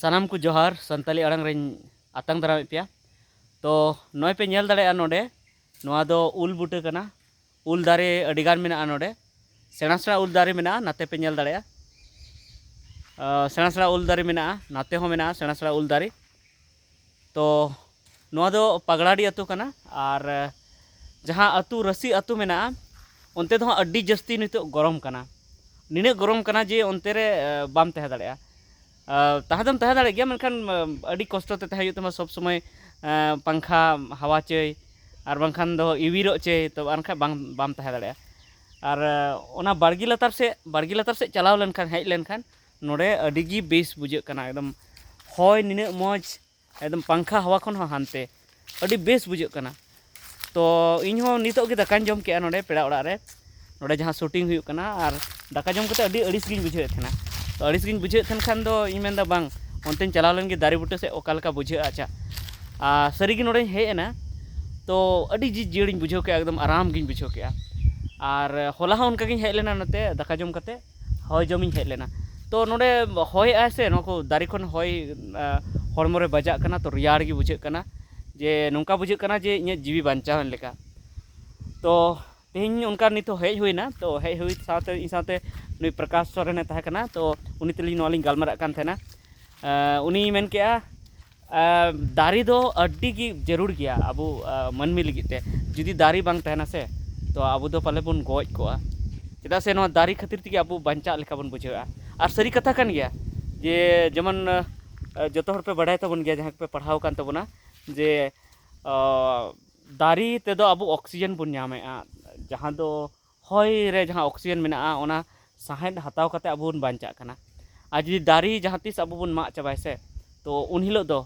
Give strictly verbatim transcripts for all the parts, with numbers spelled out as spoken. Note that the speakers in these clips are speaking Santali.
ᱥᱟᱱᱟᱢ ᱠᱚ ᱡᱚᱦᱟᱨ, ᱥᱟᱱᱛᱟᱞᱤ ᱟᱲᱟᱝ ᱨᱮᱧ ᱟᱛᱟᱝ ᱫᱟᱨᱟᱢᱮᱫ ᱯᱮᱭᱟ᱾ ᱛᱚ ᱱᱚᱜᱼᱚᱭ ᱯᱮ ᱧᱮᱞ ᱫᱟᱲᱮᱭᱟᱜᱼᱟ, ᱱᱚᱰᱮ ᱱᱚᱣᱟ ᱫᱚ ᱩᱞ ᱵᱩᱴᱟᱹ ᱠᱟᱱᱟ᱾ ᱩᱞ ᱫᱟᱨᱮ ᱟᱹᱰᱤᱜᱟᱱ ᱢᱮᱱᱟᱜᱼᱟ ᱱᱚᱰᱮ, ᱥᱮᱬᱟ ᱥᱮᱬᱟ ᱩᱞ ᱫᱟᱨᱮ ᱢᱮᱱᱟᱜᱼᱟ, ᱱᱟᱛᱮ ᱯᱮ ᱧᱮᱞ ᱫᱟᱲᱮᱭᱟᱜᱼᱟ᱾ ᱟᱸ, ᱥᱮᱬᱟ ᱥᱮᱬᱟ ᱩᱞ ᱫᱟᱨᱮ ᱢᱮᱱᱟᱜᱼᱟ, ᱱᱟᱛᱮ ᱦᱚᱸ ᱢᱮᱱᱟᱜᱼᱟ ᱥᱮᱬᱟ ᱥᱮᱬᱟ ᱩᱞ ᱫᱟᱨᱮ᱾ ᱛᱚ ᱱᱚᱣᱟ ᱫᱚ ᱯᱟᱜᱽᱲᱟᱰᱤ ᱟᱹᱛᱩ ᱠᱟᱱᱟ, ᱟᱨ ᱡᱟᱦᱟᱸ ᱟᱹᱛᱩ, ᱨᱟᱹᱥᱤ ᱟᱹᱛᱩ ᱢᱮᱱᱟᱜᱼᱟ, ᱚᱱᱛᱮ ᱫᱚ ᱦᱟᱸᱜ ᱟᱹᱰᱤ ᱡᱟᱹᱥᱛᱤ ᱱᱤᱛᱚᱜ ᱜᱚᱨᱚᱢ ᱠᱟᱱᱟ᱾ ᱱᱤᱱᱟᱹᱜ ᱜᱚᱨᱚᱢ ᱠᱟᱱᱟ ᱡᱮ ᱚᱱᱛᱮ ᱨᱮ, ᱮ, ᱵᱟᱢ ᱛᱟᱦᱮᱸ ᱫᱟᱲᱮᱭᱟᱜᱼᱟ᱾ ᱮ, ᱛᱟᱦᱮᱸ ᱫᱚᱢ ᱛᱟᱦᱮᱸ ᱫᱟᱲᱮᱭᱟᱜ ᱜᱮᱭᱟ, ᱢᱮᱱᱠᱷᱟᱱ, ᱮ, ᱟᱹᱰᱤ ᱠᱚᱥᱴᱚ ᱛᱮ ᱛᱟᱦᱮᱸ ᱦᱩᱭᱩᱜ ᱛᱟᱢᱟ ᱥᱚᱵᱽ ᱥᱚᱢᱚᱭ, ᱮ, ᱯᱟᱝᱠᱷᱟ ᱦᱟᱣᱟ ᱪᱟᱹᱭ, ᱟᱨ ᱵᱟᱝᱠᱷᱟᱱ ᱫᱚ ᱤᱣᱤᱨᱚᱜ ᱪᱟᱹᱭ, ᱛᱚ ᱟᱨ ᱵᱟᱝᱠᱷᱟᱱ ᱵᱟᱢ, ᱵᱟᱢ ᱛᱟᱦᱮᱸ ᱫᱟᱲᱮᱭᱟᱜᱼᱟ᱾ ᱟᱨ, ᱮ, ᱚᱱᱟ ᱵᱟᱲᱜᱮ ᱞᱟᱛᱟᱨ ᱥᱮᱫ, ᱵᱟᱲᱜᱮ ᱞᱟᱛᱟᱨ ᱥᱮᱫ ᱪᱟᱞᱟᱣ ᱞᱮᱱᱠᱷᱟᱱ, ᱦᱮᱡ ᱞᱮᱱᱠᱷᱟᱱ ᱱᱚᱰᱮ ᱟᱹᱰᱤ ᱜᱮ ᱵᱮᱥ ᱵᱩᱡᱷᱟᱹᱜ ᱠᱟᱱᱟ, ᱮᱠᱫᱚᱢ ᱦᱚᱭ ᱱᱤᱱᱟᱹᱜ ᱢᱚᱡᱽ, ᱮᱠᱫᱚᱢ ᱯᱟᱝᱠᱷᱟ ᱦᱟᱣᱟ ᱠᱷᱚᱱ ᱦᱚᱸ ᱦᱟᱱᱛᱮ, ᱟᱹᱰᱤ ᱵᱮᱥ ᱵᱩᱡᱷᱟᱹᱜ ᱠᱟᱱᱟ᱾ ᱛᱚ ᱤᱧ ᱦᱚᱸ ᱱᱤᱛᱚᱜ ᱜᱮ ᱫᱟᱠᱟᱧ ᱡᱚᱢ ᱠᱮᱜᱼᱟ ᱱᱚᱰᱮ ᱯᱮᱲᱟ ᱚᱲᱟᱜ ᱨᱮ, ᱱᱚᱰᱮ ᱡᱟᱦᱟᱸ ᱥᱩᱴᱤᱝ ᱦᱩᱭᱩᱜ ᱠᱟᱱᱟ, ᱟᱨ ᱫᱟᱠᱟ ᱡᱚᱢ ᱠᱟᱛᱮ ᱟᱹᱰᱤ ᱟᱹᱲᱤᱥ ᱜᱤᱧ ᱵᱩᱡᱷᱟᱹᱣᱮᱫ ᱛᱟᱦᱮᱱᱟ᱾ ᱛᱚ ᱟᱹᱲᱤᱥ ᱜᱤᱧ ᱵᱩᱡᱷᱟᱹᱣᱮᱫ ᱛᱟᱦᱮᱱ ᱠᱷᱟᱱ ᱫᱚ ᱤᱧ ᱢᱮᱱᱫᱟ, ᱵᱟᱝ, ᱚᱱᱛᱮᱧ ᱪᱟᱞᱟᱣ ᱞᱮᱱ ᱜᱮ ᱫᱟᱨᱮ ᱵᱩᱴᱟᱹ ᱥᱮᱫ, ᱚᱠᱟ ᱞᱮᱠᱟ ᱵᱩᱡᱷᱟᱹᱜᱼᱟ᱾ ᱟᱪᱪᱷᱟ, ᱟᱨ ᱥᱟᱹᱨᱤ ᱜᱮ ᱱᱚᱰᱮᱧ ᱦᱮᱡ ᱮᱱᱟ, ᱛᱚ ᱟᱹᱰᱤ ᱡᱤ-, ᱡᱤᱭᱟᱹᱲᱤᱧ ᱵᱩᱡᱷᱟᱹᱣ ᱠᱮᱜᱼᱟ, ᱮᱠᱫᱚᱢ ᱟᱨᱟᱢ ᱜᱤᱧ ᱵᱩᱡᱷᱟᱹᱣ ᱠᱮᱜᱼᱟ᱾ ᱟᱨ ᱦᱚᱞᱟ ᱦᱚᱸ ᱚᱱᱠᱟ ᱜᱤᱧ ᱦᱮᱡ ᱞᱮᱱᱟ ᱱᱚᱛᱮ ᱫᱟᱠᱟ ᱡᱚᱢ ᱠᱟᱛᱮ, ᱦᱚᱭ ᱡᱚᱢᱤᱧ ᱦᱮᱡ ᱞᱮᱱᱟ᱾ ᱛᱚ ᱱᱚᱰᱮ ᱦᱚᱭᱮᱜᱼᱟᱭ ᱥᱮ, ᱱᱚᱣᱟ ᱠᱚ ᱫᱟᱨᱮ ᱠᱷᱚᱱ ᱦᱚᱭ, ᱟ, ᱦᱚᱲᱢᱚ ᱨᱮ ᱵᱟᱡᱟᱜ ᱠᱟᱱᱟ, ᱛᱚ ᱨᱮᱭᱟᱲ ᱜᱮ ᱵᱩᱡᱷᱟᱹᱜ ᱠᱟᱱᱟ, ᱡᱮ ᱱᱚᱝᱠᱟ ᱵᱩᱡᱷᱟᱹᱜ ᱠᱟᱱᱟ ᱡᱮ ᱤᱧᱟᱹᱜ ᱡᱤᱣᱤ ᱵᱟᱧᱪᱟᱣᱮᱱ ᱞᱮᱠᱟ᱾ ᱛᱚ ᱛᱮᱦᱮᱧ ᱚᱱᱠᱟ ᱱᱤᱛᱚᱜ ᱦᱮᱡ ᱦᱩᱭᱱᱟ, ᱛᱚ ᱦᱮᱡ ᱦᱩᱭ ᱥᱟᱶᱛᱮ ᱤᱧ ᱥᱟᱶᱛᱮ ᱱᱩᱭ ᱯᱨᱚᱠᱟᱥ ᱥᱚᱨᱮᱱᱮ ᱛᱟᱦᱮᱸ ᱠᱟᱱᱟ, ᱛᱚ ᱩᱱᱤ ᱛᱩᱞᱩᱡ ᱱᱚᱣᱟ ᱞᱤᱧ ᱜᱟᱞᱢᱟᱨᱟᱜ ᱠᱟᱱ ᱛᱟᱦᱮᱱᱟ᱾ ᱟ, ᱩᱱᱤᱭ ᱢᱮᱱ ᱠᱮᱜᱼᱟ, ᱟ, ᱫᱟᱨᱮ ᱫᱚ ᱟᱹᱰᱤ ᱜᱮ ᱡᱟᱹᱨᱩᱲ ᱜᱮᱭᱟ ᱟᱵᱚ, ᱟ, ᱢᱟᱹᱱᱢᱤ ᱞᱟᱹᱜᱤᱫ ᱛᱮ᱾ ᱡᱩᱫᱤ ᱫᱟᱨᱮ ᱵᱟᱝ ᱛᱟᱦᱮᱱᱟ ᱥᱮ, ᱛᱚ ᱟᱵᱚ ᱫᱚ ᱯᱟᱞᱮ ᱵᱚᱱ ᱜᱚᱡ ᱠᱚᱜᱼᱟ, ᱪᱮᱫᱟᱜ ᱥᱮ ᱱᱚᱣᱟ ᱫᱟᱨᱮ ᱠᱷᱟᱹᱛᱤᱨ ᱛᱮᱜᱮ ᱟᱵᱚ ᱵᱟᱧᱪᱟᱜ ᱞᱮᱠᱟ ᱵᱚᱱ ᱵᱩᱡᱷᱟᱹᱣᱟ᱾ ᱟᱨ ᱥᱟᱹᱨᱤ ᱠᱟᱛᱷᱟ ᱠᱟᱱ ᱜᱮᱭᱟ ᱡᱮ, ᱡᱮᱢᱚᱱ, ᱟ, ᱡᱚᱛᱚ ᱦᱚᱲ ᱯᱮ ᱵᱟᱲᱟᱭ ᱛᱟᱵᱚᱱ ᱜᱮᱭᱟ, ᱡᱟᱦᱟᱸᱭ ᱠᱚᱯᱮ ᱯᱟᱲᱦᱟᱣ ᱟᱠᱟᱱ ᱛᱟᱵᱚᱱᱟ, ᱡᱮ, ᱟ, ᱫᱟᱨᱮ ᱛᱮᱫᱚ ᱟᱵᱚ ᱚᱠᱥᱤᱡᱮᱱ ᱵᱚᱱ ᱧᱟᱢᱮᱜᱼᱟ, ᱡᱟᱦᱟᱸ ᱫᱚ ᱦᱚᱭ ᱨᱮ ᱡᱟᱦᱟᱸ ᱚᱠᱥᱤᱡᱮᱱ ᱢᱮᱱᱟᱜᱼᱟ, ᱚᱱᱟ ᱥᱟᱦᱮᱸᱫ ᱦᱟᱛᱟᱣ ᱠᱟᱛᱮ ᱟᱵᱚ ᱵᱚᱱ ᱵᱟᱧᱪᱟᱜ ᱠᱟᱱᱟ᱾ ᱟᱨ ᱡᱩᱫᱤ ᱫᱟᱨᱮ ᱡᱟᱦᱟᱸ ᱛᱤᱥ ᱟᱵᱚ ᱵᱚᱱ ᱢᱟᱜ ᱪᱟᱵᱟᱭᱟ ᱥᱮ, ᱛᱚ ᱩᱱ ᱦᱤᱞᱳᱜ ᱫᱚ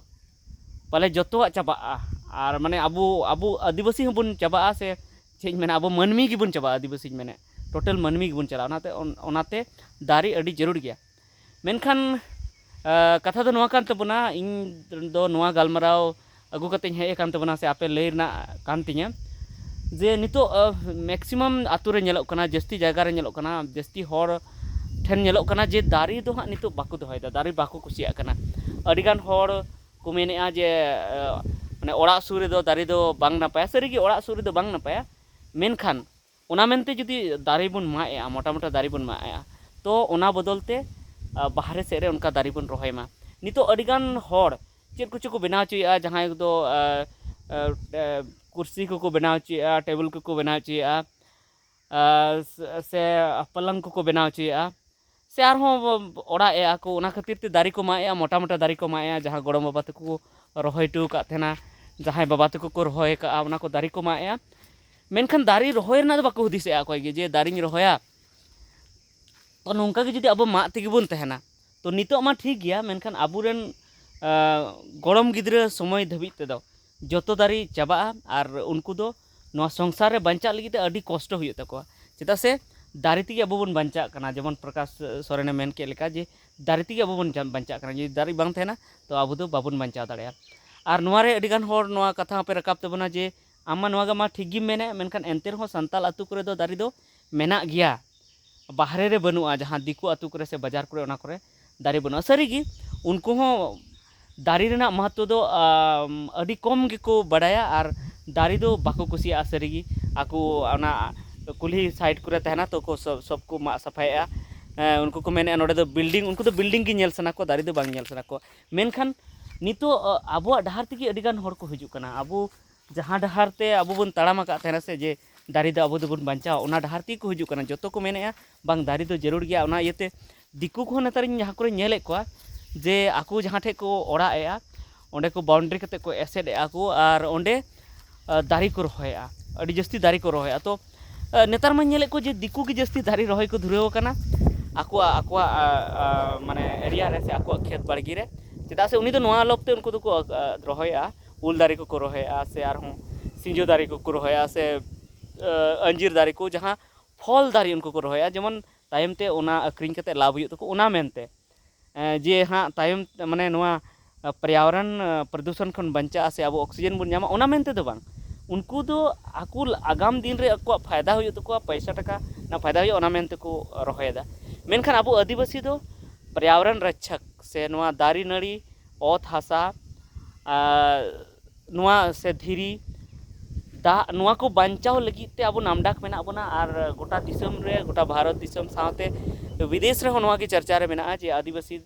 ᱯᱟᱞᱮ ᱡᱚᱛᱚᱣᱟᱜ ᱪᱟᱵᱟᱜᱼᱟ᱾ ᱟᱨ ᱢᱟᱱᱮ ᱟᱵᱚ, ᱟᱵᱚ ᱟᱹᱫᱤᱵᱟᱹᱥᱤ ᱦᱚᱸᱵᱚᱱ ᱪᱟᱵᱟᱜᱼᱟ, ᱥᱮ ᱪᱮᱫ ᱤᱧ ᱢᱮᱱᱟ, ᱟᱵᱚ ᱢᱟᱹᱱᱢᱤ ᱜᱮᱵᱚᱱ ᱪᱟᱵᱟᱜᱼᱟ, ᱟᱹᱫᱤᱵᱟᱹᱥᱤᱧ ᱢᱮᱱᱮᱫ, ᱴᱳᱴᱟᱞ ᱢᱟᱹᱱᱢᱤ ᱜᱮᱵᱚᱱ ᱪᱟᱞᱟᱜᱼᱟ᱾ ᱚᱱᱟᱛᱮ ᱚᱱ-, ᱚᱱᱟᱛᱮ ᱫᱟᱨᱮ ᱟᱹᱰᱤ ᱡᱟᱹᱨᱩᱲ ᱜᱮᱭᱟ᱾ ᱢᱮᱱᱠᱷᱟᱱ, ᱟ, ᱠᱟᱛᱷᱟ ᱫᱚ ᱱᱚᱣᱟ ᱠᱟᱱ ᱛᱟᱵᱚᱱᱟ, ᱤᱧ ᱫᱚ ᱱᱚᱣᱟ ᱜᱟᱞᱢᱟᱨᱟᱣ ᱟᱹᱜᱩ ᱠᱟᱛᱮᱧ ᱦᱮᱡ ᱟᱠᱟᱱ ᱛᱟᱵᱚᱱᱟ, ᱥᱮ ᱟᱯᱮ ᱞᱟᱹᱭ ᱨᱮᱱᱟᱜ ᱠᱟᱱ ᱛᱤᱧᱟᱹ, ᱡᱮ ᱱᱤᱛᱚᱜ, ᱟ, ᱢᱮᱠᱥᱤᱢᱟᱢ ᱟᱛᱳ ᱨᱮ ᱧᱮᱞᱚᱜ ᱠᱟᱱᱟ, ᱡᱟᱹᱥᱛᱤ ᱡᱟᱭᱜᱟ ᱨᱮ ᱧᱮᱞᱚᱜ ᱠᱟᱱᱟ, ᱡᱟᱹᱥᱛᱤ ᱦᱚᱲ ᱴᱷᱮᱱ ᱧᱮᱞᱚᱜ ᱠᱟᱱᱟ ᱡᱮ ᱫᱟᱨᱮ ᱫᱚ ᱦᱟᱸᱜ ᱱᱤᱛᱚᱜ ᱵᱟᱠᱚ ᱫᱚᱦᱚᱭᱮᱫᱟ, ᱫᱟᱨᱮ ᱵᱟᱠᱚ ᱠᱩᱥᱤᱭᱟᱜ ᱠᱟᱱᱟ᱾ ᱟᱹᱰᱤᱜᱟᱱ ᱦᱚᱲ ᱠᱚ ᱢᱮᱱᱮᱫᱼᱟ ᱡᱮ ᱢᱟᱱᱮ ᱚᱲᱟᱜ ᱥᱩᱨ ᱨᱮᱫᱚ ᱫᱟᱨᱮ ᱫᱚ ᱵᱟᱝ ᱱᱟᱯᱟᱭᱟ᱾ ᱥᱟᱹᱨᱤᱜᱮ ᱚᱲᱟᱜ ᱥᱩᱨ ᱨᱮᱫᱚ ᱵᱟᱝ ᱱᱟᱯᱟᱭᱟ, ᱢᱮᱱᱠᱷᱟᱱ ᱚᱱᱟ ᱢᱮᱱᱛᱮ ᱡᱩᱫᱤ ᱫᱟᱨᱮ ᱵᱚᱱ ᱢᱟᱜ ᱮᱜᱼᱟ, ᱢᱚᱴᱟ ᱢᱚᱴᱟ ᱫᱟᱨᱮ ᱵᱚᱱ ᱢᱟᱜ ᱮᱜᱼᱟ, ᱛᱚ ᱚᱱᱟ ᱵᱚᱫᱚᱞ ᱛᱮ ᱵᱟᱦᱨᱮ ᱥᱮᱫ ᱨᱮ ᱚᱱᱠᱟ ᱫᱟᱨᱮ ᱵᱚᱱ ᱨᱚᱦᱚᱭ ᱢᱟ᱾ ᱱᱤᱛᱚᱜ ᱟᱹᱰᱤᱜᱟᱱ ᱦᱚᱲ ᱪᱮᱫ ᱠᱚᱪᱚ ᱠᱚ ᱵᱮᱱᱟᱣ ᱦᱚᱪᱚᱭᱮᱫᱼᱟ, ᱡᱟᱦᱟᱸᱭ ᱠᱚᱫᱚ ᱠᱩᱨᱥᱤ ᱠᱚᱠᱚ ᱵᱮᱱᱟᱣ ᱦᱚᱪᱚᱭᱮᱫᱼᱟ, ᱴᱮᱵᱤᱞ ᱠᱚᱠᱚ ᱵᱮᱱᱟᱣ ᱦᱚᱪᱚᱭᱮᱫᱼᱟ, ᱥᱮ ᱯᱟᱞᱟᱝ ᱠᱚᱠᱚ ᱵᱮᱱᱟᱣ ᱦᱚᱪᱚᱭᱮᱫᱼᱟ, ᱥᱮ ᱟᱨᱦᱚᱸ ᱚᱲᱟᱜ ᱮᱫᱼᱟ ᱠᱚ᱾ ᱚᱱᱟ ᱠᱷᱟᱹᱛᱤᱨ ᱛᱮ ᱫᱟᱨᱮ ᱠᱚ ᱢᱟᱜ ᱮᱫᱼᱟ, ᱢᱚᱴᱟ ᱢᱚᱴᱟ ᱫᱟᱨᱮ ᱠᱚ ᱢᱟᱜ ᱮᱫᱼᱟ, ᱡᱟᱦᱟᱸ ᱜᱚᱲᱚᱢ ᱵᱟᱵᱟ ᱛᱟᱠᱚ ᱠᱚ ᱨᱚᱦᱚᱭ ᱦᱚᱴᱚ ᱟᱠᱟᱫ ᱛᱟᱦᱮᱱᱟ, ᱡᱟᱦᱟᱸᱭ ᱵᱟᱵᱟ ᱛᱟᱠᱚ ᱠᱚ ᱨᱚᱦᱚᱭ ᱟᱠᱟᱫᱼᱟ, ᱚᱱᱟ ᱠᱚ ᱫᱟᱨᱮ ᱠᱚ ᱢᱟᱜ ᱮᱫᱼᱟ᱾ ᱢᱮᱱᱠᱷᱟᱱ ᱫᱟᱨᱮ ᱨᱚᱦᱚᱭ ᱨᱮᱱᱟᱜ ᱫᱚ ᱵᱟᱠᱚ ᱦᱩᱫᱤᱥᱮᱜᱼᱟ ᱚᱠᱚᱭ ᱜᱮ, ᱡᱮ ᱫᱟᱨᱮᱧ ᱨᱚᱦᱚᱭᱟ᱾ ᱛᱚ ᱱᱚᱝᱠᱟ ᱜᱮ ᱡᱩᱫᱤ ᱟᱵᱚ ᱢᱟᱜ ᱛᱮᱜᱮ ᱵᱚᱱ ᱛᱟᱦᱮᱱᱟ, ᱛᱚ ᱱᱤᱛᱚᱜ ᱢᱟ ᱴᱷᱤᱠ ᱜᱮᱭᱟ, ᱢᱮᱱᱠᱷᱟᱱ ᱟᱵᱚᱨᱮᱱ ᱜᱚᱲᱚᱢ ᱜᱤᱫᱽᱨᱟᱹ ᱥᱚᱢᱚᱭ ᱫᱷᱟᱹᱵᱤᱡ ᱛᱮᱫᱚ ᱡᱚᱛᱚ ᱫᱟᱨᱮ ᱪᱟᱵᱟᱜᱼᱟ ᱟᱨ ᱩᱱᱠᱩ ᱫᱚ ᱱᱚᱣᱟ ᱥᱚᱝᱥᱟᱨ ᱨᱮ ᱵᱟᱧᱪᱟᱜ ᱞᱟᱹᱜᱤᱫ ᱛᱮ ᱟᱹᱰᱤ ᱠᱚᱥᱴᱚ ᱦᱩᱭᱩᱜ ᱛᱟᱠᱚᱣᱟ᱾ ᱪᱮᱫᱟᱜ ᱥᱮ ᱫᱟᱨᱮ ᱛᱮᱜᱮ ᱟᱵᱚ ᱵᱚᱱ ᱵᱟᱧᱪᱟᱜ ᱠᱟᱱᱟ, ᱡᱮᱢᱚᱱ ᱯᱨᱚᱠᱟᱥ ᱥᱚᱨᱮᱱᱮ ᱢᱮᱱ ᱠᱮᱫ ᱞᱮᱠᱟ, ᱡᱮ ᱫᱟᱨᱮ ᱛᱮᱜᱮ ᱟᱵᱚ ᱵᱚᱱ ᱡᱟ- ᱵᱟᱧᱪᱟᱜ ᱠᱟᱱᱟ᱾ ᱡᱩᱫᱤ ᱫᱟᱨᱮ ᱵᱟᱝ ᱛᱟᱦᱮᱱᱟ, ᱛᱚ ᱟᱵᱚ ᱫᱚ ᱵᱟᱵᱚᱱ ᱵᱟᱧᱪᱟᱣ ᱫᱟᱲᱮᱭᱟᱜᱼᱟ᱾ ᱟᱨ ᱱᱚᱣᱟ ᱨᱮ ᱟᱹᱰᱤᱜᱟᱱ ᱦᱚᱲ ᱱᱚᱣᱟ ᱠᱟᱛᱷᱟ ᱦᱚᱸᱯᱮ ᱨᱟᱠᱟᱵ ᱛᱟᱵᱚᱱᱟ ᱡᱮ ᱟᱢ ᱢᱟ ᱱᱚᱣᱟ ᱜᱮ ᱢᱟ ᱴᱷᱤᱠ ᱜᱮᱢ ᱢᱮᱱᱮᱫ, ᱢᱮᱱᱠᱷᱟᱱ ᱮᱱᱛᱮ ᱨᱮᱦᱚᱸ ᱥᱟᱱᱛᱟᱲ ᱟᱹᱛᱩ ᱠᱚᱨᱮ ᱫᱚ ᱫᱟᱨᱮ ᱫᱚ ᱢᱮᱱᱟᱜ ᱜᱮᱭᱟ᱾ ᱵᱟᱦᱨᱮ ᱨᱮ ᱵᱟᱹᱱᱩᱜᱼᱟ, ᱡᱟᱦᱟᱸ ᱫᱤᱠᱩ ᱟᱹᱛᱩ ᱠᱚᱨᱮ ᱥᱮ ᱵᱟᱡᱟᱨ ᱠᱚᱨᱮ, ᱚᱱᱟ ᱠᱚᱨᱮ ᱫᱟᱨᱮ ᱵᱟᱹᱱᱩᱜᱼᱟ᱾ ᱥᱟᱹᱨᱤᱜᱮ ᱩᱱᱠᱩ ᱦᱚᱸ ᱫᱟᱨᱮ ᱨᱮᱱᱟᱜ ᱢᱚᱦᱚᱛᱛᱚ ᱫᱚ ᱟᱹᱰᱤ ᱠᱚᱢ ᱜᱮᱠᱚ ᱵᱟᱰᱟᱭᱟ ᱟᱨ ᱫᱟᱨᱮ ᱫᱚ ᱵᱟᱠᱚ ᱠᱩᱥᱤᱭᱟᱜᱼᱟ᱾ ᱥᱟᱹᱨᱤᱜᱮ ᱟᱠᱚ ᱚᱱᱟ ᱠᱩᱞᱦᱤ ᱥᱟᱭᱤᱰ ᱠᱚᱨᱮ ᱛᱟᱦᱮᱱᱟ, ᱛᱚ ᱠᱚ ᱥᱚᱵ ᱥᱚᱵ ᱠᱚ ᱢᱟᱜ ᱥᱟᱯᱷᱟᱭᱮᱫᱼᱟ᱾ ᱩᱱᱠᱩ ᱠᱚ ᱢᱮᱱᱮᱫᱼᱟ ᱱᱚᱰᱮ ᱫᱚ ᱵᱤᱞᱰᱤᱝ, ᱩᱱᱠᱩ ᱫᱚ ᱵᱤᱞᱰᱤᱝ ᱜᱮ ᱧᱮᱞ ᱥᱟᱱᱟ ᱠᱚᱣᱟ, ᱫᱟᱨᱮ ᱫᱚ ᱵᱟᱝ ᱧᱮᱞ ᱥᱟᱱᱟ ᱠᱚᱣᱟ᱾ ᱢᱮᱱᱠᱷᱟᱱ ᱱᱤᱛᱚᱜ ᱟᱵᱚᱣᱟᱜ ᱰᱟᱦᱟᱨ ᱛᱮᱜᱮ ᱟᱹᱰᱤᱜᱟᱱ ᱦᱚᱲ ᱠᱚ ᱦᱤᱡᱩᱜ ᱠᱟᱱᱟ᱾ ᱟᱵᱚ ᱡᱟᱦᱟᱸ ᱰᱟᱦᱟᱨ ᱛᱮ ᱟᱵᱚ ᱵᱚᱱ ᱛᱟᱲᱟᱢ ᱟᱠᱟᱫ ᱛᱟᱦᱮᱱᱟ ᱥᱮ, ᱡᱮ ᱫᱟᱨᱮ ᱫᱚ ᱟᱵᱚ ᱫᱚᱵᱚᱱ ᱵᱟᱧᱪᱟᱣᱟ, ᱚᱱᱟ ᱰᱟᱦᱟᱨ ᱛᱮᱜᱮ ᱠᱚ ᱦᱤᱡᱩᱜ ᱠᱟᱱᱟ᱾ ᱡᱚᱛᱚ ᱠᱚ ᱢᱮᱱᱮᱫᱼᱟ ᱵᱟᱝ, ᱫᱟᱨᱮ ᱫᱚ ᱡᱟᱹᱨᱩᱲ ᱜᱮᱭᱟ᱾ ᱚᱱᱟ ᱤᱭᱟᱹᱛᱮ ᱫᱤᱠᱩ ᱠᱚᱦᱚᱸ ᱱᱮᱛᱟᱨᱤᱧ ᱡᱟᱦᱟᱸ ᱠᱚᱨᱮᱧ ᱧᱮᱞᱮᱫ ᱠᱚᱣᱟ ᱡᱮ ᱟᱠᱚ ᱡᱟᱦᱟᱸ ᱴᱷᱮᱡ ᱠᱚ ᱚᱲᱟᱜ ᱮᱫᱼᱟ, ᱚᱸᱰᱮ ᱠᱚ ᱵᱟᱣᱩᱱᱰᱨᱤ ᱠᱟᱛᱮ ᱠᱚ ᱮᱥᱮᱫ ᱮᱫᱼᱟ ᱠᱚ ᱟᱨ ᱚᱸᱰᱮ ᱫᱟᱨᱮ ᱠᱚ ᱨᱚᱦᱚᱭᱮᱫᱼᱟ, ᱟᱹᱰᱤ ᱡᱟᱹᱥᱛᱤ ᱫᱟᱨᱮ ᱠᱚ ᱨᱚᱦᱚᱭᱮᱫᱼᱟ᱾ ᱛᱚ ᱱᱮᱛᱟᱨ ᱢᱟᱧ ᱧᱮᱞᱮᱫ ᱠᱚ ᱡᱮ ᱫᱤᱠᱩ ᱜᱮ ᱡᱟᱹᱥᱛᱤ ᱫᱟᱨᱮ ᱨᱚᱦᱚᱭ ᱠᱚ ᱫᱷᱩᱨᱟᱹᱣ ᱟᱠᱟᱱᱟ ᱟᱠᱚᱣᱟᱜ ᱟᱠᱚᱣᱟᱜ ᱢᱟᱱᱮ ᱮᱨᱤᱭᱟ ᱨᱮ ᱥᱮ ᱟᱠᱚᱣᱟᱜ ᱠᱷᱮᱛ ᱵᱟᱲᱜᱮ ᱨᱮ᱾ ᱪᱮᱫᱟᱜ ᱥᱮ ᱩᱱᱤ ᱫᱚ ᱱᱚᱣᱟ ᱞᱚᱵᱽ ᱛᱮ ᱩᱱᱠᱩ ᱫᱚᱠᱚ ᱨᱚᱦᱚᱭᱮᱫᱼᱟ, ᱩᱞ ᱫᱟᱨᱮ ᱠᱚᱠᱚ ᱨᱚᱦᱚᱭᱮᱫᱼᱟ ᱥᱮ ᱟᱨᱦᱚᱸ ᱥᱤᱸᱡᱚ ᱫᱟᱨᱮ ᱠᱚᱠᱚ ᱨᱚᱦᱚᱭᱮᱫᱼᱟ ᱥᱮ ᱟᱹᱧᱡᱤᱨ ᱫᱟᱨᱮ ᱠᱚ, ᱡᱟᱦᱟᱸ ᱯᱷᱚᱞ ᱫᱟᱨᱮ ᱩᱱᱠᱩ ᱠᱚ ᱨᱚᱦᱚᱭᱮᱫᱼᱟ᱾ ᱡᱮᱢᱚᱱ ᱛᱟᱭᱚᱢ ᱛᱮ ᱚᱱᱟ ᱟᱹᱠᱷᱨᱤᱧ ᱠᱟᱛᱮ ᱞᱟᱵᱷ ᱦᱩᱭᱩᱜ ᱛᱟᱠᱚ, ᱚᱱᱟ ᱢᱮᱱᱛᱮ ᱡᱮ ᱦᱟᱸᱜ ᱛᱟᱭᱚᱢ ᱢᱟᱱᱮ ᱱᱚᱣᱟ ᱯᱚᱨᱭᱟᱵᱚᱨᱚᱱ ᱯᱨᱚᱫᱩᱥᱚᱱ ᱠᱷᱚᱱ ᱵᱟᱧᱪᱟᱜᱼᱟ ᱥᱮ ᱟᱵᱚ ᱚᱠᱥᱤᱡᱮᱱ ᱵᱚᱱ ᱧᱟᱢᱟ, ᱚᱱᱟ ᱢᱮᱱᱛᱮ ᱫᱚ ᱵᱟᱝ᱾ ᱩᱱᱠᱩ ᱫᱚ ᱟᱠᱚ ᱟᱜᱟᱢ ᱫᱤᱱ ᱨᱮ ᱟᱠᱚᱣᱟᱜ ᱯᱷᱟᱭᱫᱟ ᱦᱩᱭᱩᱜ ᱛᱟᱠᱚᱣᱟ, ᱯᱚᱭᱥᱟ ᱴᱟᱠᱟ ᱨᱮᱱᱟᱜ ᱯᱷᱟᱭᱫᱟ ᱦᱩᱭᱩᱜᱼᱟ, ᱚᱱᱟ ᱢᱮᱱᱛᱮ ᱠᱚ ᱨᱚᱦᱚᱭᱮᱫᱟ᱾ ᱢᱮᱱᱠᱷᱟᱱ ᱟᱵᱚ ᱟᱹᱫᱤᱵᱟᱹᱥᱤ ᱫᱚ ᱯᱚᱨᱭᱟᱵᱚᱨᱚᱱ ᱨᱚᱠᱠᱷᱚᱠ ᱥᱮ ᱱᱚᱣᱟ ᱫᱟᱨᱮ ᱱᱟᱹᱲᱤ ᱚᱛ ᱦᱟᱥᱟ, ᱟᱨ ᱱᱚᱣᱟ ᱥᱮ ᱫᱷᱤᱨᱤ, ᱫᱟᱜ, ᱱᱚᱣᱟ ᱠᱚ ᱵᱟᱧᱪᱟᱣ ᱞᱟᱹᱜᱤᱫ ᱛᱮ ᱟᱵᱚ ᱱᱟᱢᱰᱟᱠ ᱢᱮᱱᱟᱜ ᱵᱚᱱᱟ᱾ ᱟᱨ ᱜᱚᱴᱟ ᱫᱤᱥᱚᱢ ᱨᱮ, ᱜᱚᱴᱟ ᱵᱷᱟᱨᱚᱛ ᱫᱤᱥᱚᱢ ᱥᱟᱶᱛᱮ ᱵᱤᱫᱮᱥ ᱨᱮᱦᱚᱸ ᱱᱚᱣᱟ ᱜᱮ ᱪᱟᱨᱪᱟ ᱨᱮ ᱢᱮᱱᱟᱜᱼᱟ ᱡᱮ ᱟᱹᱫᱤᱵᱟᱹᱥᱤ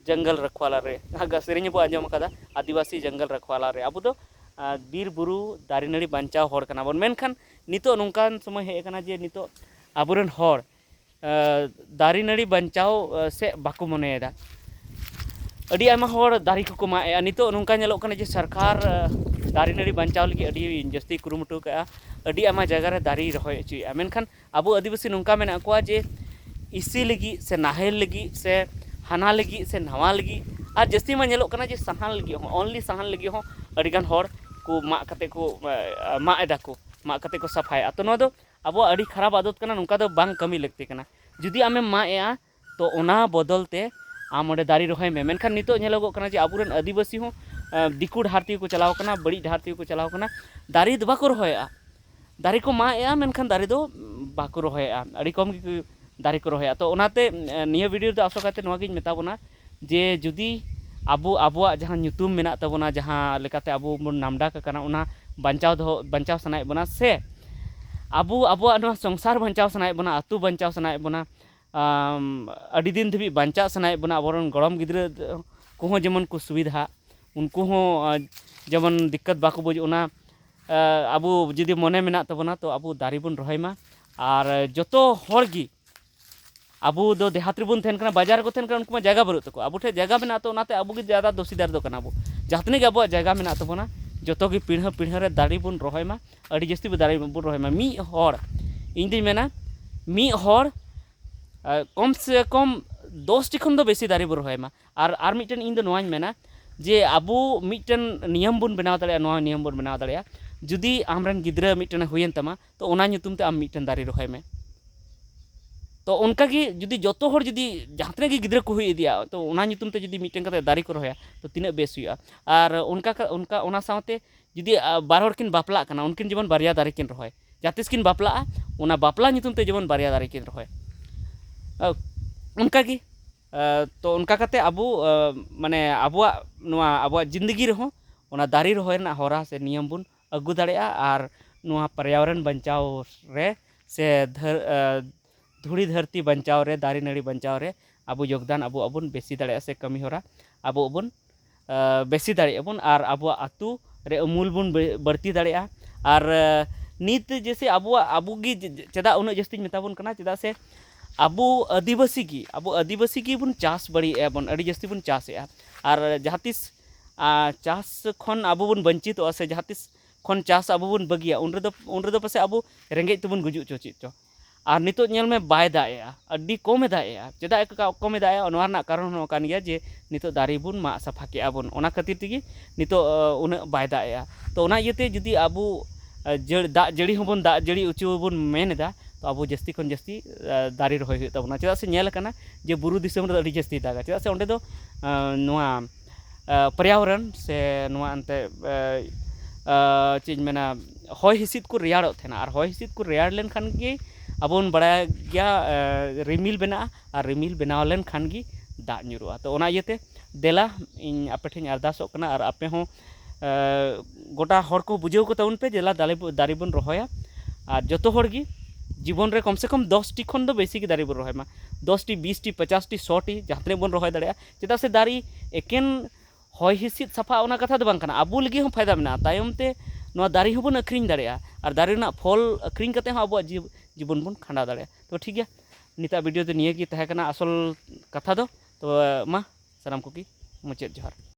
ᱡᱚᱝᱜᱚᱞ ᱨᱟᱠᱷᱣᱟᱞᱟ ᱨᱮ, ᱡᱟᱦᱟᱸ ᱥᱮᱨᱮᱧ ᱵᱚ ᱟᱸᱡᱚᱢ ᱟᱠᱟᱫᱟ, ᱟᱹᱫᱤᱵᱟᱹᱥᱤ ᱡᱚᱝᱜᱚᱞ ᱨᱟᱠᱷᱣᱟᱞᱟ ᱨᱮ᱾ ᱟᱵᱚ ᱫᱚ, ᱟᱨ ᱵᱤᱨ ᱵᱩᱨᱩ ᱫᱟᱨᱮ ᱱᱟᱹᱲᱤ ᱵᱟᱧᱪᱟᱣ ᱦᱚᱲ ᱠᱟᱱᱟ ᱵᱚᱱ᱾ ᱢᱮᱱᱠᱷᱟᱱ ᱱᱤᱛᱚᱜ ᱱᱚᱝᱠᱟᱱ ᱥᱚᱢᱚᱭ ᱦᱮᱡ ᱟᱠᱟᱱᱟ ᱡᱮ ᱱᱤᱛᱚᱜ ᱟᱵᱚᱨᱮᱱ ᱦᱚᱲ, ᱟᱨ ᱫᱟᱨᱮ ᱱᱟᱹᱲᱤ ᱵᱟᱧᱪᱟᱣ, ᱟᱨ ᱥᱮᱫ ᱵᱟᱠᱚ ᱢᱚᱱᱮᱭᱮᱫᱟ᱾ ᱟᱹᱰᱤ ᱟᱭᱢᱟ ᱦᱚᱲ ᱫᱟᱨᱮ ᱠᱚᱠᱚ ᱢᱟᱜ ᱮᱜᱼᱟ᱾ ᱱᱤᱛᱚᱜ ᱱᱚᱝᱠᱟ ᱧᱮᱞᱚᱜ ᱠᱟᱱᱟ ᱡᱮ ᱥᱚᱨᱠᱟᱨ, ᱟᱨ ᱫᱟᱨᱮ ᱱᱟᱹᱲᱤ ᱵᱟᱧᱪᱟᱣ ᱞᱟᱹᱜᱤᱫ ᱟᱹᱰᱤ ᱡᱟᱹᱥᱛᱤ ᱠᱩᱨᱩᱢᱩᱴᱩ ᱠᱟᱜᱼᱟ, ᱟᱹᱰᱤ ᱟᱭᱢᱟ ᱡᱟᱭᱜᱟ ᱨᱮ ᱫᱟᱨᱮ ᱨᱚᱦᱚᱭ ᱦᱚᱪᱚᱭᱮᱫᱼᱟ᱾ ᱢᱮᱱᱠᱷᱟᱱ ᱟᱵᱚ ᱟᱹᱫᱤᱵᱟᱹᱥᱤ ᱱᱚᱝᱠᱟ ᱢᱮᱱᱟᱜ ᱠᱚᱣᱟ ᱡᱮ ᱤᱥᱤ ᱞᱟᱹᱜᱤᱫ ᱥᱮ ᱱᱟᱦᱮᱞ ᱞᱟᱹᱜᱤᱫ ᱥᱮ ᱦᱟᱱᱟ ᱞᱟᱹᱜᱤᱫ ᱥᱮ ᱱᱟᱣᱟ ᱞᱟᱹᱜᱤᱫ, ᱟᱨ ᱡᱟᱹᱥᱛᱤ ᱢᱟ ᱧᱮᱞᱚᱜ ᱠᱟᱱᱟ ᱡᱮ ᱥᱟᱦᱟᱱ ᱞᱟᱹᱜᱤᱫ ᱦᱚᱸ, only ᱥᱟᱦᱟᱱ ᱞᱟᱹᱜᱤᱫ ᱦᱚᱸ ᱟᱹᱰᱤᱜᱟᱱ ᱦᱚᱲ ᱠᱚ ᱢᱟᱜ ᱠᱟᱛᱮ ᱠᱚ, ᱮ, ᱢᱟᱜ ᱮᱫᱟ ᱠᱚ, ᱢᱟᱜ ᱠᱟᱛᱮ ᱠᱚ ᱥᱟᱯᱷᱟᱭᱟ᱾ ᱛᱚ ᱱᱚᱣᱟ ᱫᱚ ᱟᱵᱚᱣᱟᱜ ᱟᱹᱰᱤ ᱠᱷᱟᱨᱟᱯ ᱟᱫᱚᱛ ᱠᱟᱱᱟ, ᱱᱚᱝᱠᱟ ᱫᱚ ᱵᱟᱝ ᱠᱟᱹᱢᱤ ᱞᱟᱹᱠᱛᱤ ᱠᱟᱱᱟ᱾ ᱡᱩᱫᱤ ᱟᱢᱮᱢ ᱢᱟᱜ ᱮᱜᱼᱟ, ᱛᱚ ᱚᱱᱟ ᱵᱚᱫᱚᱞ ᱛᱮ ᱟᱢ ᱚᱸᱰᱮ ᱫᱟᱨᱮ ᱨᱚᱦᱚᱭ ᱢᱮ᱾ ᱢᱮᱱᱠᱷᱟᱱ ᱱᱤᱛᱚᱜ ᱧᱮᱞᱚᱜᱚᱜ ᱠᱟᱱᱟ ᱡᱮ ᱟᱵᱚᱨᱮᱱ ᱟᱹᱫᱤᱵᱟᱹᱥᱤ ᱦᱚᱸ, ᱮ, ᱫᱤᱠᱩ ᱰᱟᱦᱟᱨ ᱛᱮᱜᱮ ᱠᱚ ᱪᱟᱞᱟᱣ ᱠᱟᱱᱟ, ᱵᱟᱹᱲᱤᱡ ᱰᱟᱦᱟᱨ ᱛᱮᱜᱮ ᱠᱚ ᱪᱟᱞᱟᱣ ᱠᱟᱱᱟ, ᱫᱟᱨᱮ ᱫᱚ ᱵᱟᱠᱚ ᱨᱚᱦᱚᱭᱮᱜᱼᱟ᱾ ᱫᱟᱨᱮ ᱠᱚ ᱢᱟᱜ ᱮᱜᱼᱟ, ᱢᱮᱱᱠᱷᱟᱱ ᱫᱟᱨᱮ ᱫᱚ ᱵᱟᱠᱚ ᱨᱚᱦᱚᱭᱮᱜᱼᱟ, ᱟᱹᱰᱤ ᱠᱚᱢ ᱜᱮ ᱫᱟᱨᱮ ᱠᱚ ᱨᱚᱦᱚᱭᱟ᱾ ᱛᱚ ᱚᱱᱟᱛᱮ, ᱮ, ᱱᱤᱭᱟᱹ video ᱨᱮᱫᱚ ᱟᱥᱚᱠᱟᱭᱛᱮ ᱱᱚᱣᱟ ᱜᱤᱧ ᱢᱮᱛᱟ ᱵᱚᱱᱟ ᱡᱮ ᱡᱩᱫᱤ ᱟᱵᱚ ᱟᱵᱚᱣᱟᱜ ᱡᱟᱦᱟᱸ ᱧᱩᱛᱩᱢ ᱢᱮᱱᱟᱜ ᱛᱟᱵᱚᱱᱟ, ᱡᱟᱦᱟᱸ ᱞᱮᱠᱟᱛᱮ ᱟᱵᱚ ᱵᱚᱱ ᱱᱟᱢᱰᱟᱠ ᱟᱠᱟᱱᱟ, ᱚᱱᱟ ᱵᱟᱧᱪᱟᱣ ᱫᱚᱦᱚ, ᱵᱟᱧᱪᱟᱣ ᱥᱟᱱᱟᱭᱮᱫ ᱵᱚᱱᱟ, ᱥᱮ ᱟᱵᱚ ᱟᱵᱚᱣᱟᱜ ᱱᱚᱣᱟ ᱥᱚᱝᱥᱟᱨ ᱵᱟᱧᱪᱟᱣ ᱥᱟᱱᱟᱭᱮᱫ ᱵᱚᱱᱟ, ᱟᱹᱛᱩ ᱵᱟᱧᱪᱟᱣ ᱥᱟᱱᱟᱭᱮᱫ ᱵᱚᱱᱟ, ᱟᱢ, ᱟᱹᱰᱤ ᱫᱤᱱ ᱫᱷᱟᱹᱵᱤᱡ ᱵᱟᱧᱪᱟᱜ ᱥᱟᱱᱟᱭᱮᱫ ᱵᱚᱱᱟ, ᱟᱵᱚᱨᱮᱱ ᱜᱚᱲᱚᱢ ᱜᱤᱫᱽᱨᱟᱹ ᱠᱚᱦᱚᱸ ᱡᱮᱢᱚᱱ ᱠᱚ ᱥᱩᱵᱤᱫᱷᱟ, ᱩᱱᱠᱩ ᱦᱚᱸ, ᱟ, ᱡᱮᱢᱚᱱ ᱫᱤᱠᱠᱟᱛ ᱵᱟᱠᱚ ᱵᱩᱡᱽ, ᱚᱱᱟ, ᱟ, ᱟᱵᱚ ᱡᱩᱫᱤ ᱢᱚᱱᱮ ᱢᱮᱱᱟᱜ ᱛᱟᱵᱚᱱᱟ, ᱛᱚ ᱟᱵᱚ ᱫᱟᱨᱮ ᱵᱚᱱ ᱨᱚᱦᱚᱭ ᱢᱟ᱾ ᱟᱨ ᱡᱚᱛᱚ ᱦᱚᱲ ᱜᱮ, ᱟᱵᱚ ᱫᱚ ᱫᱮᱦᱟᱛ ᱨᱮᱵᱚᱱ ᱛᱟᱦᱮᱱ ᱠᱟᱱᱟ, ᱵᱟᱡᱟᱨ ᱨᱮᱠᱚ ᱛᱟᱦᱮᱱ ᱠᱟᱱᱟ, ᱩᱱᱠᱩ ᱢᱟ ᱡᱟᱭᱜᱟ ᱵᱟᱹᱱᱩᱜ ᱛᱟᱠᱚᱣᱟ, ᱟᱵᱚ ᱴᱷᱮᱱ ᱡᱟᱭᱜᱟ ᱢᱮᱱᱟᱜᱼᱟ, ᱛᱚ ᱚᱱᱟᱛᱮ ᱟᱵᱚ ᱜᱮ ᱡᱟᱫᱟ ᱫᱳᱥᱤᱫᱟᱨ ᱫᱚ ᱠᱟᱱᱟ ᱵᱚ᱾ ᱡᱟᱦᱟᱸ ᱛᱤᱱᱟᱹᱜ ᱜᱮ ᱟᱵᱚᱣᱟᱜ ᱡᱟᱭᱜᱟ ᱢᱮᱱᱟᱜ ᱛᱟᱵᱚᱱᱟ, ᱡᱚᱛᱚ ᱜᱮ ᱯᱤᱲᱦᱟᱹ ᱯᱤᱲᱦᱟᱹ ᱨᱮ ᱫᱟᱨᱮ ᱵᱚᱱ ᱨᱚᱦᱚᱭ ᱢᱟ, ᱟᱹᱰᱤ ᱡᱟᱹᱥᱛᱤ ᱵᱚ ᱫᱟᱨᱮ ᱵᱚᱱ ᱨᱚᱦᱚᱭ ᱢᱟ᱾ ᱢᱤᱫ ᱦᱚᱲ, ᱤᱧ ᱫᱩᱧ ᱢᱮᱱᱟ, ᱢᱤᱫ ᱦᱚᱲ, ᱟ, ᱠᱚᱢ ᱥᱮ ᱠᱚᱢ ᱫᱚᱥ ᱴᱤ ᱠᱷᱚᱱ ᱫᱚ ᱵᱮᱥᱤ ᱫᱟᱨᱮ ᱵᱚᱱ ᱨᱚᱦᱚᱭ ᱢᱟ᱾ ᱟᱨ, ᱟᱨ ᱢᱤᱫᱴᱮᱱ ᱤᱧ ᱫᱚ ᱱᱚᱣᱟᱧ ᱢᱮᱱᱟ ᱡᱮ ᱟᱵᱚ ᱢᱤᱫᱴᱮᱱ ᱱᱤᱭᱚᱢ ᱵᱚᱱ ᱵᱮᱱᱟᱣ ᱫᱟᱲᱮᱭᱟᱜᱼᱟ, ᱱᱚᱣᱟ ᱱᱤᱭᱚᱢ ᱵᱚᱱ ᱵᱮᱱᱟᱣ ᱫᱟᱲᱮᱭᱟᱜᱼᱟ, ᱡᱩᱫᱤ ᱟᱢᱨᱮᱱ ᱜᱤᱫᱽᱨᱟᱹ ᱢᱤᱫᱴᱮᱱᱮ ᱦᱩᱭᱮᱱ ᱛᱟᱢᱟ, ᱛᱚ ᱚᱱᱟ ᱧᱩᱛᱩᱢ ᱛᱮ ᱟᱢ ᱢᱤᱫᱴᱮᱱ ᱫᱟᱨᱮ ᱨᱚᱦᱚᱭ ᱢᱮ᱾ ᱛᱚ ᱚᱱᱠᱟ ᱜᱮ ᱡᱩᱫᱤ ᱡᱚᱛᱚ ᱦᱚᱲ ᱡᱩᱫᱤ ᱡᱟᱦᱟᱸ ᱛᱤᱱᱟᱹᱜ ᱜᱮ ᱜᱤᱫᱽᱨᱟᱹ ᱠᱚ ᱦᱩᱭ ᱤᱫᱤᱜᱼᱟ, ᱛᱚ ᱚᱱᱟ ᱧᱩᱛᱩᱢ ᱛᱮ ᱡᱩᱫᱤ ᱢᱤᱫᱴᱮᱱ ᱠᱟᱛᱮ ᱫᱟᱨᱮ ᱠᱚ ᱨᱚᱦᱚᱭᱟ, ᱛᱚ ᱛᱤᱱᱟᱹᱜ ᱵᱮᱥ ᱦᱩᱭᱩᱜᱼᱟ᱾ ᱟᱨ ᱚᱱᱠᱟ ᱠᱟ-, ᱚᱱᱠᱟ, ᱚᱱᱟ ᱥᱟᱶᱛᱮ ᱡᱩᱫᱤ, ᱟ, ᱵᱟᱨ ᱦᱚᱲ ᱠᱤᱱ ᱵᱟᱯᱞᱟᱜ ᱠᱟᱱᱟ, ᱩᱱᱠᱤᱱ ᱡᱮᱢᱚᱱ ᱵᱟᱨᱭᱟ ᱫᱟᱨᱮ ᱠᱤᱱ ᱨᱚᱦᱚᱭ, ᱡᱟᱦᱟᱸ ᱛᱤᱥ ᱠᱤᱱ ᱵᱟᱯᱞᱟᱜᱼᱟ, ᱚᱱᱟ ᱵᱟᱯᱞᱟ ᱧᱩᱛᱩᱢ ᱛᱮ ᱡᱮᱢᱚᱱ ᱵᱟᱨᱭᱟ ᱫᱟᱨᱮ ᱠᱤᱱ ᱨᱚᱦᱚᱭ᱾ ᱟ, ᱚᱱᱠᱟ ᱜᱮ ᱛᱚ ᱚᱱᱠᱟ ᱠᱟᱛᱮ ᱟᱵᱚ ᱢᱟᱱᱮ ᱟᱵᱚᱣᱟᱜ ᱱᱚᱣᱟ ᱟᱵᱚᱣᱟᱜ ᱡᱤᱱᱫᱮᱜᱤ ᱨᱮᱦᱚᱸ ᱚᱱᱟ ᱫᱟᱨᱮ ᱨᱚᱦᱚᱭ ᱨᱮᱱᱟᱜ ᱦᱚᱨᱟ ᱥᱮ ᱱᱤᱭᱚᱢ ᱵᱚᱱ ᱟᱹᱜᱩ ᱫᱟᱲᱮᱭᱟᱜᱼᱟ᱾ ᱟᱨ ᱱᱚᱣᱟ ᱯᱚᱨᱭᱟᱵᱚᱨᱚᱱ ᱵᱟᱧᱪᱟᱣ ᱨᱮ ᱥᱮ ᱫᱷᱟᱹᱨ- ᱫᱷᱩᱲᱤ ᱫᱷᱟᱹᱨᱛᱤ ᱵᱟᱧᱪᱟᱣ ᱨᱮ, ᱫᱟᱨᱮ ᱱᱟᱹᱲᱤ ᱵᱟᱧᱪᱟᱣ ᱨᱮ ᱟᱵᱚ ᱡᱳᱜᱽᱫᱟᱱ ᱟᱵᱚ ᱟᱵᱚᱱ ᱵᱮᱥᱤ ᱫᱟᱲᱮᱭᱟᱜᱼᱟ ᱥᱮ ᱠᱟᱹᱢᱤ ᱦᱚᱨᱟ ᱟᱵᱚ ᱟᱵᱚᱱ ᱵᱮᱥᱤ ᱫᱟᱲᱮᱭᱟᱜᱼᱟ ᱵᱚᱱ ᱟᱨ ᱟᱵᱚᱣᱟᱜ ᱟᱹᱛᱩ ᱨᱮ ᱩᱢᱩᱞ ᱵᱚᱱ ᱵᱟᱹᱲᱛᱤ ᱫᱟᱲᱮᱭᱟᱜᱼᱟ᱾ ᱟᱨ ᱱᱤᱛ ᱡᱮᱥᱮ ᱟᱵᱚᱣᱟᱜ ᱟᱵᱚ ᱜᱮ ᱪᱮᱫᱟᱜ ᱩᱱᱟᱹᱜ ᱡᱟᱹᱥᱛᱤᱧ ᱢᱮᱛᱟ ᱵᱚᱱ ᱠᱟᱱᱟ? ᱪᱮᱫᱟᱜ ᱥᱮ ᱟᱵᱚ ᱟᱹᱫᱤᱵᱟᱹᱥᱤ ᱜᱮ ᱟᱵᱚ ᱟᱹᱫᱤᱵᱟᱹᱥᱤ ᱜᱮᱵᱚᱱ ᱪᱟᱥ ᱵᱟᱹᱲᱤᱭᱮᱫᱼᱟ ᱵᱚᱱ, ᱟᱹᱰᱤ ᱡᱟᱹᱥᱛᱤ ᱵᱚᱱ ᱪᱟᱥᱮᱫᱼᱟ᱾ ᱟᱨ ᱡᱟᱦᱟᱸ ᱛᱤᱥ ᱪᱟᱥ ᱠᱷᱚᱱ ᱟᱵᱚ ᱵᱚᱱ ᱵᱚᱧᱪᱤᱛᱚᱜᱼᱟ ᱥᱮ ᱡᱟᱦᱟᱸ ᱛᱤᱥ ᱠᱷᱚᱱ ᱪᱟᱥ ᱟᱵᱚ ᱵᱚᱱ ᱵᱟᱹᱜᱤᱭᱟ, ᱩᱱ ᱨᱮᱫᱚ ᱩᱱ ᱨᱮᱫᱚ ᱯᱟᱥᱮᱡ ᱟᱵᱚ ᱨᱮᱸᱜᱮᱡ ᱛᱮᱵᱚᱱ ᱜᱩᱡᱩᱜ ᱪᱚ ᱪᱮᱫ ᱪᱚ᱾ ᱟᱨ ᱱᱤᱛᱚᱜ ᱧᱮᱞ ᱢᱮ, ᱵᱟᱭ ᱫᱟᱜ ᱮᱜᱼᱟ, ᱟᱹᱰᱤ ᱠᱚᱢᱮ ᱫᱟᱜ ᱮᱜᱼᱟ᱾ ᱪᱮᱫᱟᱜ ᱮ ᱠᱚᱢᱮ ᱫᱟᱜ ᱮᱜᱼᱟ? ᱱᱚᱣᱟ ᱨᱮᱱᱟᱜ ᱠᱟᱨᱚᱱ ᱦᱚᱸ ᱠᱟᱱ ᱜᱮᱭᱟ ᱡᱮ ᱱᱤᱛᱚᱜ ᱫᱟᱨᱮ ᱵᱚᱱ ᱢᱟᱜ ᱥᱟᱯᱷᱟ ᱠᱮᱜᱼᱟ ᱵᱚᱱ, ᱚᱱᱟ ᱠᱷᱟᱹᱛᱤᱨ ᱛᱮᱜᱮ ᱱᱤᱛᱚᱜ ᱩᱱᱟᱹᱜ ᱵᱟᱭ ᱫᱟᱜ ᱮᱜᱼᱟ᱾ ᱛᱚ ᱚᱱᱟ ᱤᱭᱟᱹᱛᱮ ᱡᱩᱫᱤ ᱟᱵᱚ ᱫᱟᱜ ᱡᱟᱹᱲᱤ ᱦᱚᱸᱵᱚᱱ ᱫᱟᱜ ᱡᱟᱹᱲᱤ ᱦᱚᱪᱚ ᱵᱚᱱ ᱢᱮᱱ ᱮᱫᱟ, ᱛᱚ ᱟᱵᱚ ᱡᱟᱹᱥᱛᱤ ᱠᱷᱚᱱ ᱡᱟᱹᱥᱛᱤ ᱫᱟᱨᱮ ᱨᱚᱦᱚᱭ ᱦᱩᱭᱩᱜ ᱛᱟᱵᱚᱱᱟ᱾ ᱪᱮᱫᱟᱜ ᱥᱮ ᱧᱮᱞ ᱟᱠᱟᱱᱟ ᱡᱮ ᱵᱩᱨᱩ ᱫᱤᱥᱚᱢ ᱨᱮᱫᱚ ᱟᱹᱰᱤ ᱡᱟᱹᱥᱛᱤ ᱫᱟᱜᱟ, ᱪᱮᱫᱟᱜ ᱥᱮ ᱚᱸᱰᱮ ᱫᱚ ᱱᱚᱣᱟ ᱯᱚᱨᱭᱟᱵᱚᱨᱚᱱ ᱥᱮ ᱱᱚᱣᱟ ᱮᱱᱛᱮ ᱪᱮᱫ ᱤᱧ ᱢᱮᱱᱟ, ᱦᱚᱭ ᱦᱤᱸᱥᱤᱫ ᱠᱚ ᱨᱮᱭᱟᱲᱚᱜ ᱛᱟᱦᱮᱱᱟ᱾ ᱟᱨ ᱦᱚᱭ ᱦᱤᱸᱥᱤᱫ ᱠᱚ ᱨᱮᱭᱟᱲ ᱞᱮᱱᱠᱷᱟᱱ ᱜᱮ ᱟᱵᱚ ᱵᱚᱱ ᱵᱟᱲᱟᱭ ᱜᱮᱭᱟ ᱨᱤᱢᱤᱞ ᱵᱮᱱᱟᱜᱼᱟ, ᱟᱨ ᱨᱤᱢᱤᱞ ᱵᱮᱱᱟᱣ ᱞᱮᱱᱠᱷᱟᱱ ᱜᱮ ᱫᱟᱜ ᱧᱩᱨᱩᱜᱼᱟ᱾ ᱛᱚ ᱚᱱᱟ ᱤᱭᱟᱹᱛᱮ ᱫᱮᱞᱟ, ᱤᱧ ᱟᱯᱮ ᱴᱷᱮᱱ ᱟᱨᱫᱟᱥᱚᱜ ᱠᱟᱱᱟ ᱟᱨ ᱟᱯᱮ ᱦᱚᱸ ᱜᱚᱴᱟ ᱦᱚᱲ ᱠᱚ ᱵᱩᱡᱷᱟᱹᱣ ᱠᱚ ᱛᱟᱵᱚᱱ ᱯᱮ, ᱫᱮᱞᱟ ᱫᱟᱨᱮ ᱵᱚ- ᱫᱟᱨᱮ ᱵᱚᱱ ᱨᱚᱦᱚᱭᱟ᱾ ᱟᱨ ᱡᱚᱛᱚ ᱦᱚᱲ ᱜᱮ ᱡᱤᱵᱚᱱ ᱨᱮ ᱠᱚᱢ ᱥᱮ ᱠᱚᱢ ᱫᱚᱥ ᱴᱤ ᱠᱷᱚᱱ ᱫᱚ ᱵᱮᱥᱤ ᱜᱮ ᱫᱟᱨᱮ ᱵᱚᱱ ᱨᱚᱦᱚᱭ ᱢᱟ᱾ ᱫᱚᱥ ᱴᱤ, ᱵᱤᱥ ᱴᱤ, ᱯᱚᱪᱟᱥ ᱴᱤ, ᱥᱚ ᱴᱤ, ᱡᱟᱦᱟᱸ ᱛᱤᱱᱟᱹᱜ ᱵᱚᱱ ᱨᱚᱦᱚᱭ ᱫᱟᱲᱮᱭᱟᱜᱼᱟ᱾ ᱪᱮᱫᱟᱜ ᱥᱮ ᱫᱟᱨᱮ ᱮᱠᱮᱱ ᱦᱚᱭ ᱦᱤᱸᱥᱤᱫ ᱥᱟᱯᱷᱟ ᱚᱱᱟ ᱠᱟᱛᱷᱟ ᱫᱚ ᱵᱟᱝ ᱠᱟᱱᱟ, ᱟᱵᱚ ᱞᱟᱹᱜᱤᱫ ᱦᱚᱸ ᱯᱷᱟᱭᱫᱟ ᱢᱮᱱᱟᱜᱼᱟ᱾ ᱛᱟᱭᱚᱢ ᱛᱮ ᱱᱚᱣᱟ ᱫᱟᱨᱮ ᱦᱚᱸᱵᱚᱱ ᱟᱹᱠᱷᱨᱤᱧ ᱫᱟᱲᱮᱭᱟᱜᱼᱟ, ᱟᱨ ᱫᱟᱨᱮ ᱨᱮᱱᱟᱜ ᱯᱷᱚᱞ ᱟᱹᱠᱷᱨᱤᱧ ᱠᱟᱛᱮ ᱦᱚᱸ ᱟᱵᱚᱣᱟᱜ ᱡᱤᱵ- ᱡᱤᱵᱚᱱ ᱵᱚᱱ ᱠᱷᱟᱸᱰᱟᱣ ᱫᱟᱲᱮᱭᱟᱜᱼᱟ᱾ ᱛᱚ ᱴᱷᱤᱠ ᱜᱮᱭᱟ, ᱱᱤᱛᱟᱜ ᱵᱷᱤᱰᱤᱭᱳ ᱫᱚ ᱱᱤᱭᱟᱹ ᱜᱮ ᱛᱟᱦᱮᱸ ᱠᱟᱱᱟ ᱟᱥᱚᱞ ᱠᱟᱛᱷᱟ ᱫᱚ᱾ ᱛᱚ ᱢᱟ ᱥᱟᱱᱟᱢ ᱠᱚᱜᱮ ᱢᱩᱪᱟᱹᱫ ᱡᱚᱦᱟᱨ᱾